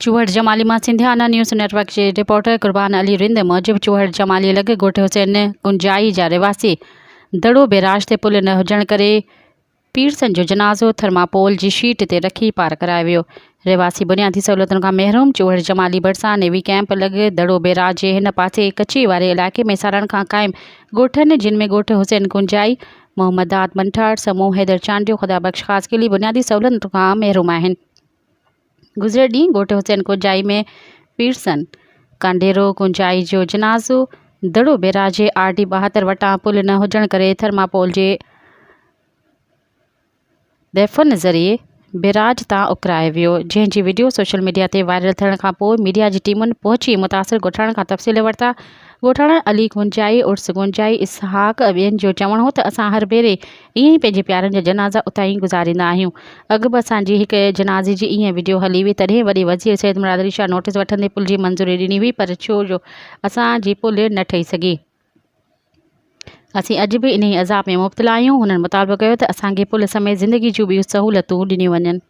چوهڙ جمالي مان Sindhiana news net work جي reporter Qurban Ali Rind موجب چوهڙ جمالي لڳ ڳوٺ حسين ڪنجائي جا رهواسي دڙو بيراج تي پل نه هجڻ ڪري پيرسن جو جنازو ٿرماپول جي شيٽ تي رکي پار ڪرايو ويو. رهواسي بنيادي سهولتن کان محروم چوهڙ جمالي ڀرسان نيوي ڪئمپ لڳ دڙو بيراج جي هن پاسي ڪچي واري علائقي ۾ سالن کان قائم ڳوٺن جن ۾ ڳوٺ حسين ڪنجائي، محمد داد منٺار، سمون حيدر چانڊيو، خدا بخش خاصخيلي بنيادي سهولتن کان محروم آهن. گذريل ڏينهن ڳوٺ حسين ڪنجائي ۾ پيرسن ڪانڊيرو ڪنجائي جو جنازو دڙو بيراج جي آر ڊي 72 وٽان پل نه هجڻ ڪري ٿرماپول جي ديفن ذريعي بيراج تان اڪرايو ويو جنهن جي وڊيو سوشل ميڊيا تي وائرل ٿيڻ کانپوء ميڊيا جي ٽيمن پهچي متاثر ڳوٺاڻن کان تفصيل ورتا ڳوٺاڻن علي گونجائي، عرس گونجائي، اسحاق ۽ ٻين جو چوڻ هو ته اسان هر ڀيري ائين ئي پنهنجي پيارن جا جنازا اتان ئي گذاريندا آهيون. اڳ به اسان جي هڪ جنازي جي ائين وڊيو هلي هئي تڏهن وڏي وزير سيد مراد علي شاهه نوٽيس وٺندي پل جي منظوري ڏني هئي پر ڇو جو اسان جي پل نه ٺهي سگهي. اسين اڄ به انهي عذاب ۾ مبتلا آهيون. هنن مطالبو ڪيو ته اسان کي پل سميت زندگي جون ٻيون سهولتون ڏنيون وڃن.